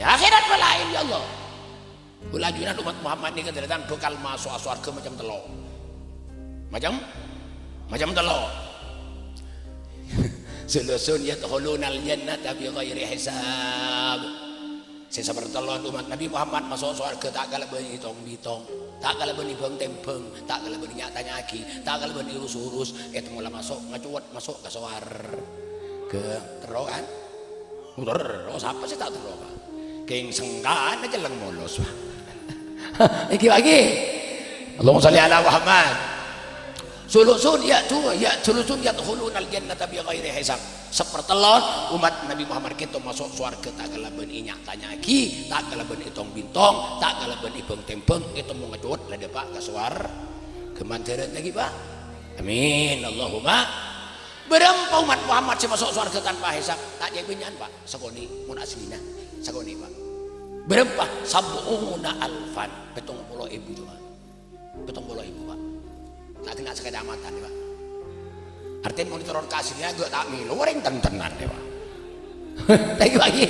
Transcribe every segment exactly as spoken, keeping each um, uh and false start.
Akhèrat bâ' laèn, ya Allah. Kaulâ ajunan ommat Muhammad nèka, tarètan, bhâkal maso'a sowarghâ macem tello'. Macem? Macem tello'. Sulusun yadkhulunal jannata bi ghairi hisab. Sè sapertellon ommat Nabbhi Muhammad maso' sowarghâ ta' kalabân ètong-bintong, ta' kalabân èbâng-tèmbâng, ta' kalabân ènya'-tanya'aghi, ta' kalabân èrus-urus, ètemmo la maso', ngacowot maso' ka sowarghâ. Terro, kan? Terro, sapa sè ta' terro, Pak? Kèng sengkana celleng molos, Pak. Èngghi, Pak, èngghi. Allahumma shalli ala Muhammad. Sulusun ya'tu, ya, sulusun yadkhulunal jannata bi ghairi hisab. Sapertellon ommat Nabbhi Muhammad kènto maso' sowarghâ ta' kalabân ènya'-tanya'aghi, ta' kalabân ètong-bintong, ta' kalabân èbâng-tèmbâng, ètemmo ngacowot la dâpa' ka sowarghâ. Ghâmandaran lagi, Pak. Amin. Allahumma. Bârâmpa ommat Muhammad sè maso' sowarghâ tanpa hisab? Ta' cè' bânnya'an, Pak. Sakonè', mon asllina. Sakonè', Pak. Bârâmpa? Sab'una alfan. Pèttong polo èbu, coma. Pèttong polo èbu, Pak. Ta' kèngèng sakacamatan, Pak. Artèna mon èterrot ka asllina, ghâ' ta' mèlo orèng ten-tennan, Pak. Lagi-lagi.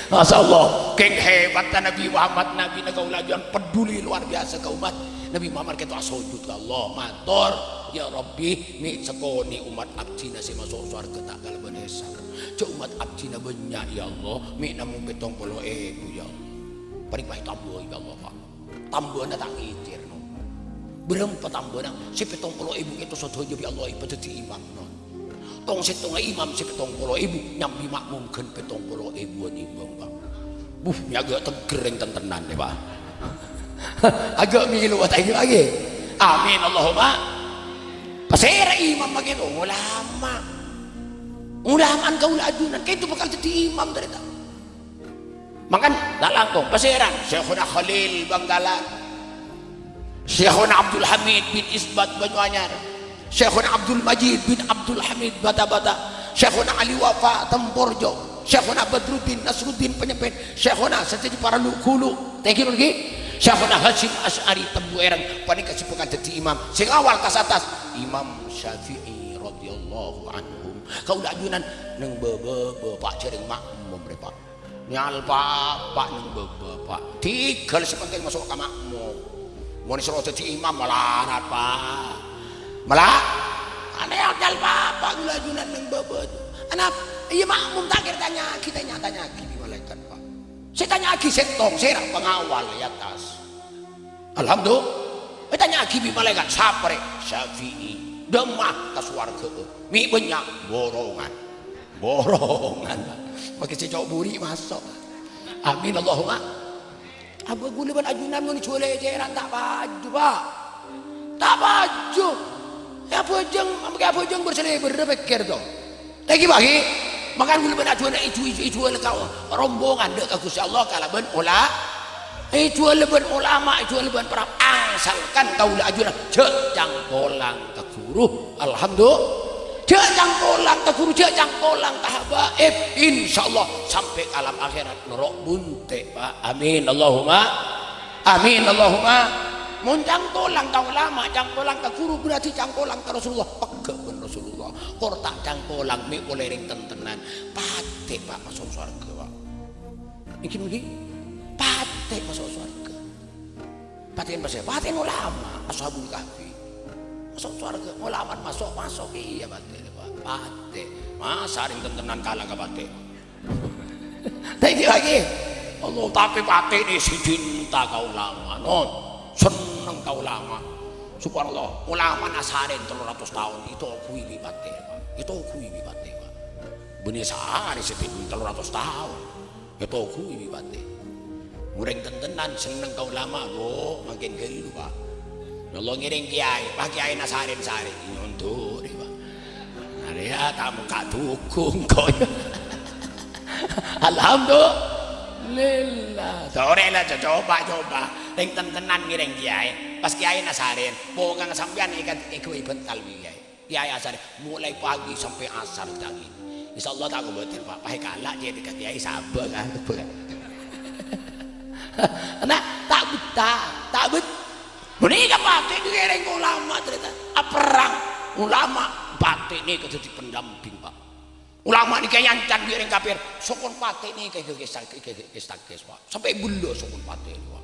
Masya Allah. Kèng hebatta Nabbhi Muhammad, Nabbhina kaulâ ajunan peduli luar biasa ka ommat. Nabbhi Muhammad kènto asojud ka Allah, mator, "Ya Rabbi, mè' sakonè' ommat abdhina sè maso' sowarghâ ta' kalabân hisab. Jhâ' ommat abdhina bânnya', ya Allah, mè' namong pèttong polo èbu, ya Allah." Parèng pas ètambâi, ya Allah, Pak. Tambâna ta' ngècèr, no. Bârâmpa tambâna? Sè pèttong polo èbu kènto sadhâjâ bi' Allah èpadhâddhi imam, no. Tong-sèttongnga imam sè pèttong polo èbu, nyambi makmum ghân pèttong polo èbuwân èbâng, Pak. Buh, mè' aghâ' tegghâr rèng ten-tennan, yâ, Pak. Aghâ' mèlo, ta' èngghi, Pak, èngghi? Amin, Allahumma. Pasèra imam makè to? Ulama. Ulama'an kaulâ ajunan, kènto bhâkal dhâddhi imam, tarètan. Mangkana, ta' langkong, pasèra? Syekhona Khalil Bangkalan, Syekhona Abdul Hamid bin Isbat Banyuanyar, Syekhona Abdul Majid bin Abdul Hamid Bata-Bata, Syekhona Ali Wafa Temporjo, Syekhona Badruddin Nasruddin Penyepen, Syekhona Sajaji Paralu Gulu, thank you, lagi, Syekhona Hasyim Asy'ari Tembu Ereng, panèka sè bhâkal dhâddhi imam. Sè ngawal ka atas, Imam Syafi'i radhiyallahu anhum. Kaulâ ajunan neng bâbâ, bâpa' jhâreng makmum, rè, Pak. Nyal papa' neng bâbâ, Pak. Dhigghâl sè pentèng maso' ka makmum. Mon soro dhâddhi imam malarat, Pak. Mala-, anè nyal papa' kaulâ ajunan neng bâbâ. Anapa? Iyâ makmum ta' kèra tanya'aghi, ta' nya-tanya'aghi bi' malaèkat, Pak. Sè tanya'aghi sèttong, sèra pangawal è attas. Alhamdulillah. Ètanya'aghi bi' malaèkat, "Sapa rè?" "Syafi'i." "Dâmma?" "Ka sowarghâ." "Mè' bânnya'?" "Borongan." Borongan. Makè sè co' buri' maso'. Amin, Allahumma. Abâ' kaulâ bân ajunan mon èjhuwâl ècèran ta' paju, Pak. Ta' paju. È abhâjâng, makè abhâjâng bâr-salèbârrâ pèkkèr to. Lagi bagi, mangkana kaulâ bân ajunan èju-, èju-, èjhuwâl ka rombongan dâ' ka Ghustè Allah kalabân ola-, èjhuwâl bân ulama, èjhuwâl bân para, asalkan kaulâ ajunan jhâ' cangkolang ka ghuru. Alhamdulillah. Jhâ' cangkolang ka ghuru, jhâ' cangkolang ka habaib. Insyaallah sampè' ka alam akhèrat noro' buntè', Pak. Amin. Allahumma. Amin, Allahumma. Mon cangkolang ka ulama, cangkolang ka ghuru, berarti cangkolang ka Rasulullah, peggâ' bân Rasulullah. Kor ta' cangkolang, mè' polè rèng ten-tennan. Patè, Pak, maso' sowarghâ, Pak. Èngghi, èngghi. Patè maso' sowarghâ. Patè'en pasè? Patè'en ulama, Ashabul Kahfi. Maso' sowarghâ, ulama'an maso', maso' iyâ patè, Pak. Patè. Masa rèng ten-tennan kala ka patè? Thank you lagi. Allah, tapè patè nè sè cinta ka ulama, non. Senneng ka ulama. Subhanallah, ulama nasarèn tello ratos taon, ètoguwi bi' patè, Pak. Ètoguwi bi' patè, Pak. Bânnè sarè sè tèdung tello ratos taon. Ètoguwi bi' patè. Orèng ten-tennan senneng ka ulama, Bu, mangkèn ghâllu, Pak. Nyolong ngèrèng kèyaè, Pak, kèyaè nasarèn sarè, nyondorè, Pak. Arèya ta' mokka' dhugung, kok. Alhamdulillah. Torè la, co-, coba, coba. Rèng ten-tennan ngèrèng kèyaè. Pas kèyaè nasarèn, pokokna sampèyan èka-, èghâbây bhântal bi' kèyaè. Kèyaè asarè, mulai pagi sampè' asar ta' ngèdhing. Insyaallah ta' kobâtèr, Pak. Pas èkala' cè' ka kèyaè sabâ, kan? Nah, ta' bettah, ta' bet-, Ghânèka patè ngèrèng ulama, tarètan. Aperrang ulama, patè nèka dhâddhi pendamping, Pak. Ulama nèka èancan bi' orèng kafir, sokon patè' nèka kè-, kè-, kè-, kè-, kè-, kè-, Pak. Sampè' bellâ sokon patè' nèka, Pak.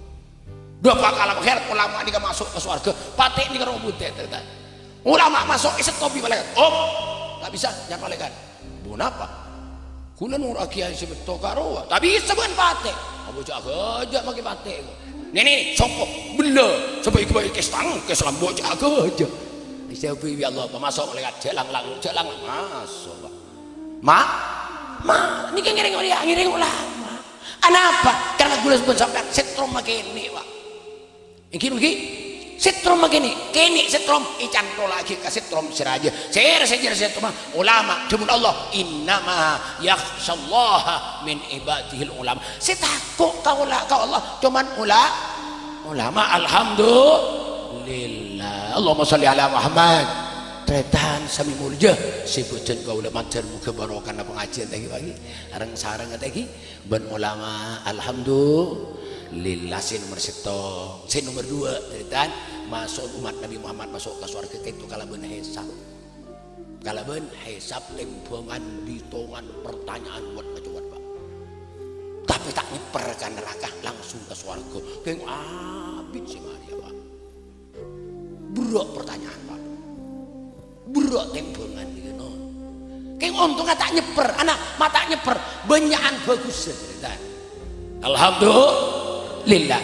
Dâpa' ka alam akhirat, ulama nèka maso' ka sowarghâ, patè' nèka rowa bhudhâ, tarètan. Ulama maso' èsettong bi' malaèkat. "Om, ta' bisa, nyamana malaèkat." "Ponapa?" "Kaulâ noro'aghi sè bâkto ka rowa." "Ta' bisa bân patè'." "Apa jâ' ghâjâ' makè patè' kok. Nè, nè, songko, bellâ, sampè' ghâbây kèstang, kèstang, apa jâ' ghâjâ'." Èsabâ bi' Allah, pamaso' malaèkat, "Jhâ' lang-lang, jhâ' lang-lang." Maso', Pak. Ma, ma, nèka ngèrèng ulama, ngèrèng ulama. Anapa? Karena kaulâ bân sampèyan setrom makènè, Pak. Èngghi, èngghi. Setrom makènè, kènè setrom, ècantolaghi ka setrom sè rajâ. Sèra sè jârèya setrom, ulama, dhâbuna Allah, "Innama yakhsyallaha min ibadihil ulama." Sè tako' ka ola-, ka Allah, coma ula-, ulama. Alhamdulillah. Allahumma sholli ala Muhammad. Tarètan sami molja, sè bhâdhân kaulâ mandhâr moghâ barokana pangajiyân ta' èngghi, Pak, èngghi. Reng-sareng ta' èngghi bân ulama, alhamdulillah, sè nomer sèttong. Sè nomer duwâ', tarètan, maso' ommat Nabbhi Muhammad maso' ka sowarghâ kènto kalabân hisab. Kalabân hisab, tèmbhângan, bitongan, pertanyaan, wat macowat, Pak. Tapè ta' nyèpper ka naraka, langsung ka sowarghâ. Kèng abit sè marèya, Pak. Berrâ' pertanyaan, Pak. Berrâ' tèmbhângan, gitu, no. Kèng ontongnga ta' nyèpper, ana, ma' ta' nyèpper, bânnya'an bhâghus, tarètan. Alhamdulillah.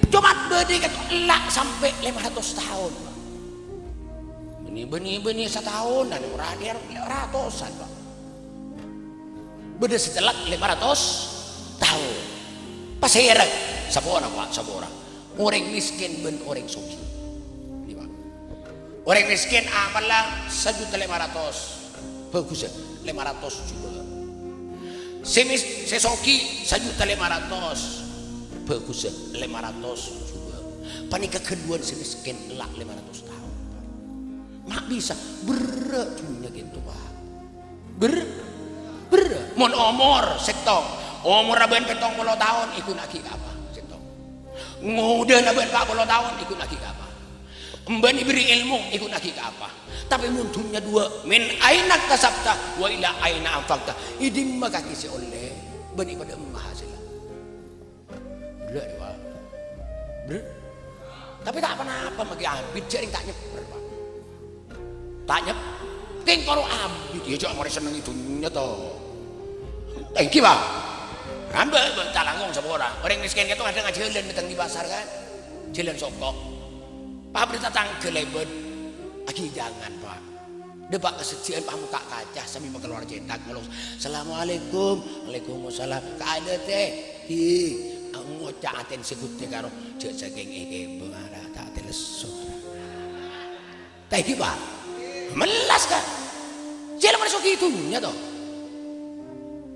Coma bâdâ kèto ella' sampè' lèma ratos taon, Pak. Bânnè, bânnè, bânnè sataonan, ora, ora ratosan, Pak. Bâdâ sè tellat lèma ratos taon. Pasèra, sapora, Pak, sapora. Orèng mèskèn bân orèng soghi. Nè, Pak. Orèng mèskèn amalla sajuta lèma ratos. Bhâghus, yâ, lèma ratos jubâ'. Sè mès-, sè soghi sajuta lèma ratos. Bhâghus, yâ, lèma ratos jubâ'. Panèka ghâlluwân sè mèskèn ella' lèma ratos taon. Ma' bisa, berrâ' dhunnya kènto, Pak. Ber-, berrâ'. Mon omor sèttong, omorra bân pèttong polo taon, èghuna'aghi ka apa? Sèttong. Ngodâna bân pa' polo taon, èghuna'aghi ka apa? Bân èberri' èlmo, èghuna'aghi ka apa? Tapè mon dhunnya duwâ', "Min aina iktasabta wa ila aina anfaqta?" È dimma kakè sè ollè, bân è padâ emma hasèlla? Bârâ', Pak. Bârâ'. Tapè ta' pa-napa, makè abit, jhâ' rèng ta' nyèpper, Pak. Ta' nyèp-, kèng karo abit, yâ, jhâ' marè sennengngè dhunnya, to. Èngghi, Pak. Rambâ, Pak, ta' langkong sapora. Orèng mèskèn kèto kadhâng ajhâlân mèteng è pasar, kan. Jhâlân soko. Pabrik tatangghâ lèbât. Aghijângan, Pak. Dâpa' ka sajjhiân, pamokka' kaca, sambi makalowar cètak, ngolos, "Assalamualaikum." "Waalaikumsalam." "Kaadâ', tè?" "Hi." Ngoca' atèn sè ghuttè karo, "Jhâ' sakèng èkèbâng, ara, ta' atè lesso." Ta' èngghi, Pak? Mellas, Ka'. Jhâlân soghi dhunnya, to.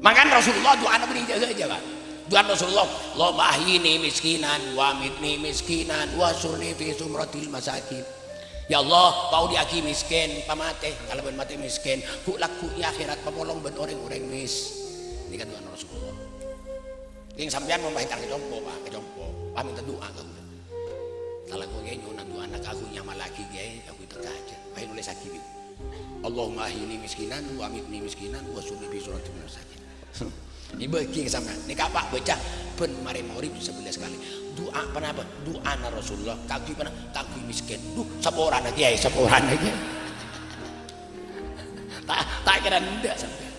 Mangkana Rasulullah du'ana bânnè jâ-, jâ-, Pak. Du'ana Rasulullah, "Allahumma ahyini miskinan, wa amitni miskinan, wa hsyurni fi zumratil masakin." Ya Allah, paodhi'aghi mèskèn, pamatè kalabân matè mèskèn, ghu'-lagghu' è akhèrat papolong bân orèng-orèng mès-, nèka du'ana Rasulullah. Kèng sampèyan mon pas èntar ka compo, Pak, ka compo, pamènta du'a ka kaulâ. Talako kèya nyo'ona du'ana ka ghu' nyamallaghi, Kèyaè, ka ghu' tèka ajâ. Pas nolèsaghi, bi'. "Allahumma ahyini miskinan, wa amitni miskinan, wa hsyurni fi zumratil masakin." Èbâghi ka sampèyan. Nèka, Pak, bâca bân marè maghrib sabellâs kalè. Du'a ponapa? Du'ana Rasulullah. Kaangghuy ponapa? Kaangghuy mèskèn. Duh, saporana, Kèyaè, saporana, Kèyaè. Ta', ta' kèra endâ' sampèyan.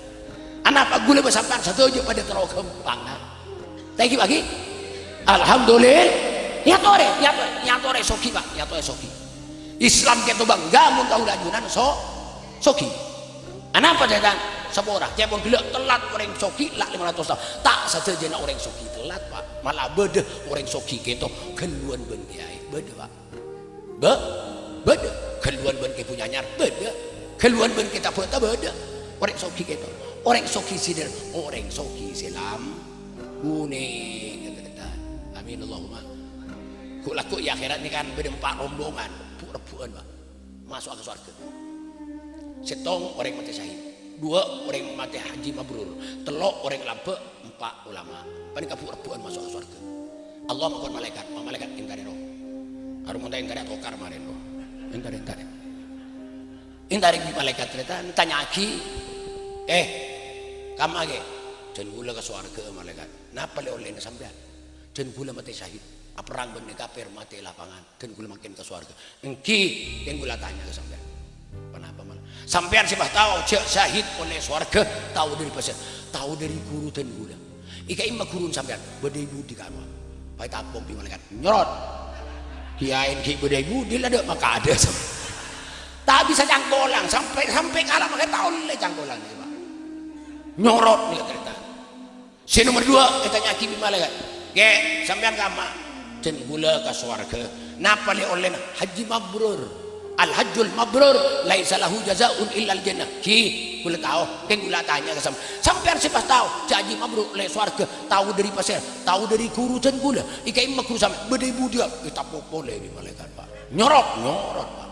Anapa ghulâ bân sampèyan sadhâjâ padâ terro ghâmpang, ha? Ta' èngghi, Pak, ghi? Alhamdulillah. Èyatorè, èyato-, èyatorè soghi, Pak. Èyatorè soghi. Islam kèto bângghâ mon kaulâ ajunan so-, soghi. Anapa, Tan? Sapora. Ca'èpon ghellâ' tellat orèng soghi la' lèma ratos taon. Ta' sadhâjâna orèng soghi tellat, Pak. Mala bâdâ orèng soghi kèto ghâlluwân bân kèyaè. Bâdâ, Pak. Bâ-, bâdâ. Ghâlluwân bân kè Bhunyu Anyar. Bâdâ. Ghâlluwân bân kè Tabata. Bâdâ. Orèng soghi kèto. Orèng soghi sè dâr-, orèng soghi sè lam-, ghunè. Amin, Allahumma. Ghu'-lagghu' è akhèrat nèka kan bâdâ empa' rombongan. Bu'-rebbhu'ân, Pak. Maso'a ka sowarghâ. Sèttong orèng matè syahid. Duwâ' orèng matè haji mabrur. Tello' orèng lambâ', empa' ulama. Panèka bu'-rebbhu'ân maso'a ka sowarghâ. Allah makon malaèkat, "Pa-, malaèkat, èntarè rowa." Karo mon ta' èntarè atokar marèn rowa. Èntarè, èntarè. Èntarè bi' malaèkat, tarètan, tanya'aghi, "Eh, Kamma, Kè? Dân ghulâ ka sowarghâ'â malaèkat. Napa lè-ollèna sampèyan? Dân ghulâ matè syahid. Aperrang bân kafir, matè è lapangan. Dân ghulâ mangkèn ka sowarghâ. Èngghi, kèng ghulâ atanya ka sampèyan. Ponapa mala? Sampèyan sè pas tao jâ' syahid ollè sowarghâ, tao dhâri pasèra? Tao dhâri ghuru dân ghulâ. Èkaèma ghuruna sampèyan, bâdâ è budi karowa. Pas ètapong bi' malaèkat, nyorot. Kèyaè ghi' bâdâ è budi la dâ' makaddhâ. Ta' bisa cangkolang, sampè', sampè' kala' makè ta' ollè cangkolang, Pak. Nyorot nèka tarètan. Sè nomer duwâ', ètanya'aghi bi' malaèkat, "Kè, sampèyan kamma?" "Dân ghulâ ka sowarghâ." "Napa lè-ollèna?" "Haji mabrur. Al-hajjul mabrur laisa lahu jazaa'un illal jannah." Ghi, ghulâ tao, kèng ghulâ atanya ka sampèyan. Sampèyan sè pas tao, jâ' haji mabrur ollè sowarghâ, tao dhâri pasèra? Tao dhâri ghuru dân ghulâ. Èkaèma ghuru sampèyan, bâdâ è budi, Pak? Ètapong polè bi' malaèkat, Pak. Nyorot, nyorot, Pak.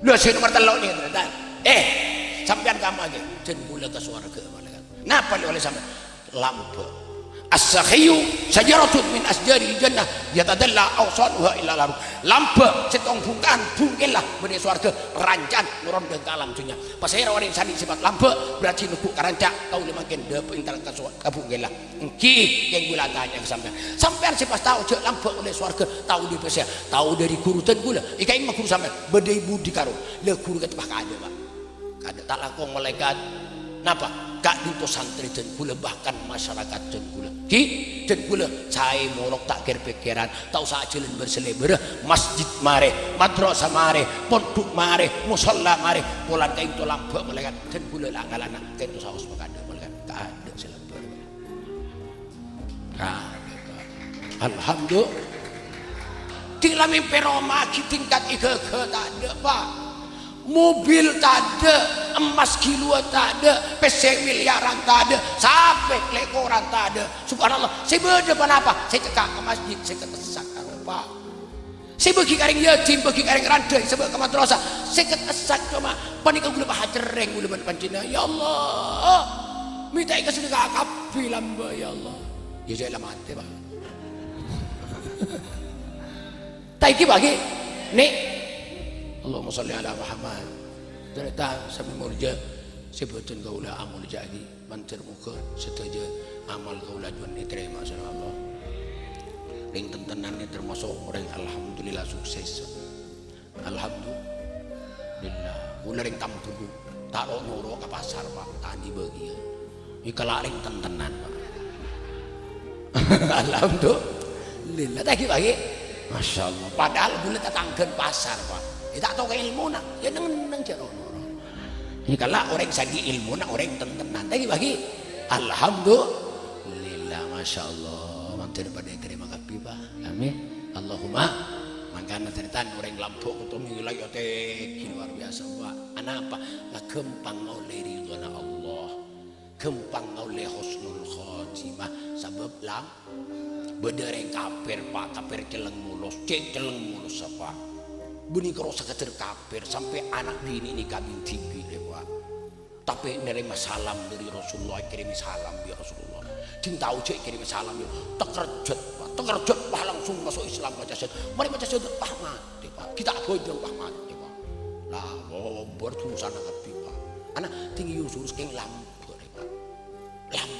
Lha, sè nomer tello' nèka, tarètan. "Eh, sampèyan kamma, Kè?" "Dân ghulâ ka sowarghâ, malaèkat." "Napa lè-ollè sampèyan?" "Lambâ'. As-sakhiyyu syajaratun min asjaril jannah yatadalla aghsanuha ila al-ardh." Lambâ' sèttong bhungka'an bhungkèlla bâdâ è sowarghâ, ranca'an ngoron dâ' ka alam dhunnya. Pasèra orèng sè andi' sèpat lambâ', berarti neggu' ka ranca', kaulâ mangkèn dâpa' entar ka sowa-, ka bhungkèlla. Èngghi, kèng ghulâ atanya ka sampèyan. Sampèyan sè pas tao jâ' lambâ' ollè sowarghâ, tao dhâri pasèra? Tao dhâri ghuru dân ghulâ. Èkaèma ghuru sampèyan, bâdâ è budi karowa? Lha, ghuru kèto pas kaadâ', Pak. Kaadâ' ta' langkong malaèkat. Napa? Ka'dinto santrè dân ghulâ, bahkan masyarakat dân ghulâ. Ghi, dân ghulâ, saè morok ta' kèr-pèkkèran, ta' osa ajhâlân bâr-salèbârâ, masjid marè, madrasah marè, pondhuk marè, mosolla marè, polana ka'dinto lambâ' malaèkat, dân ghulâ la-, ngalana, ka'dinto saos makaadâ' malaèkat. Kaadâ' sè lambâ'. Nah, alhamdulillah. Ding la mèmpè roma ghi tingkat è ghâghâ tadâ', Pak. Mobil tadâ', emmas kiloan tadâ', pèssè miliaran tadâ', sapè lèkoran tadâ'. Subhanallah, sè bâdâ ponapa? Sè cekka' ka masjid, sè katessa' ka ropa. Sè bâgi ka rèng yatim, bâgi ka rèng randhâ, sè bâ' ka madrasah, sè katessa' coma panèka ghulâ pahacerrèng ghulâ bân panjhennengngan. Ya Allah, mèntaè kasadhekka kabbhi lambâ', ya Allah. Ya, jhâ' la matè, Pak. Ta' èngghi, Pak, ghi? Nè'. Allahumma shalli ala Muhammad. Tarètan samè molja, sè bhâdhân kaulâ amolja'aghi. Mandhâr moghâ sadhâjâ amal kaulâ juwân ètarèma sareng Allah. Rèng tentenan nè termasok orèng alhamdulillah sukses. Alhamdulillah. Kaulâ rèng Tamburu. Ta' ro'-noro' ka pasar, Pak. Tani bâgiyân. Èkala' rèng tentenan, Pak. Alhamdulillah. Ta' èngghi, Pak, ghi? Masya Allah. Padahal kaulâ tatangghân pasar, Pak. È, ta' tao ka èlmona. Ya, neng-enneng jhâ' ro'-noro'. Èkala' orèng sè èngghi èlmona, orèng tentenan. Ta' èngghi, Pak, ghi? Alhamdulillah, masya Allah. Mandhâr padâ ètarèma kabbhi, Pak. Amin. Allahumma. Mangkana tarètan orèng lambâ' kotong wilayah tèngghi luar biasa, Pak. Anapa? La ghâmpang ngaollè ridhona Allah. Ghâmpang ngaollè husnul khotimah. Sabâb la Bâdâ rèng kafir, Pak, kafir celleng molos, cè' celleng molos, Pak. Bânnè karo sakadâr kafir, sampè' ana' binè' nèka bin dhibi', Pak. Tapè narèma salam dâri Rasulullah, èkèrèmè salam bi' Rasulullah. Ding tao jâ' èkèrèmè salam, ya. Takerjhât, Pak, takerjhât, Pak, langsung maso' Islam maca syahadat. Marè maca syahadat, Pak, matè, Pak. Ghi' ta' bhâjâng, Pak, matè, Pak. La, obâr dhusana kabbhi, Pak. Ana', ding Yusuf kèng lambâ', Pak. Lambâ'.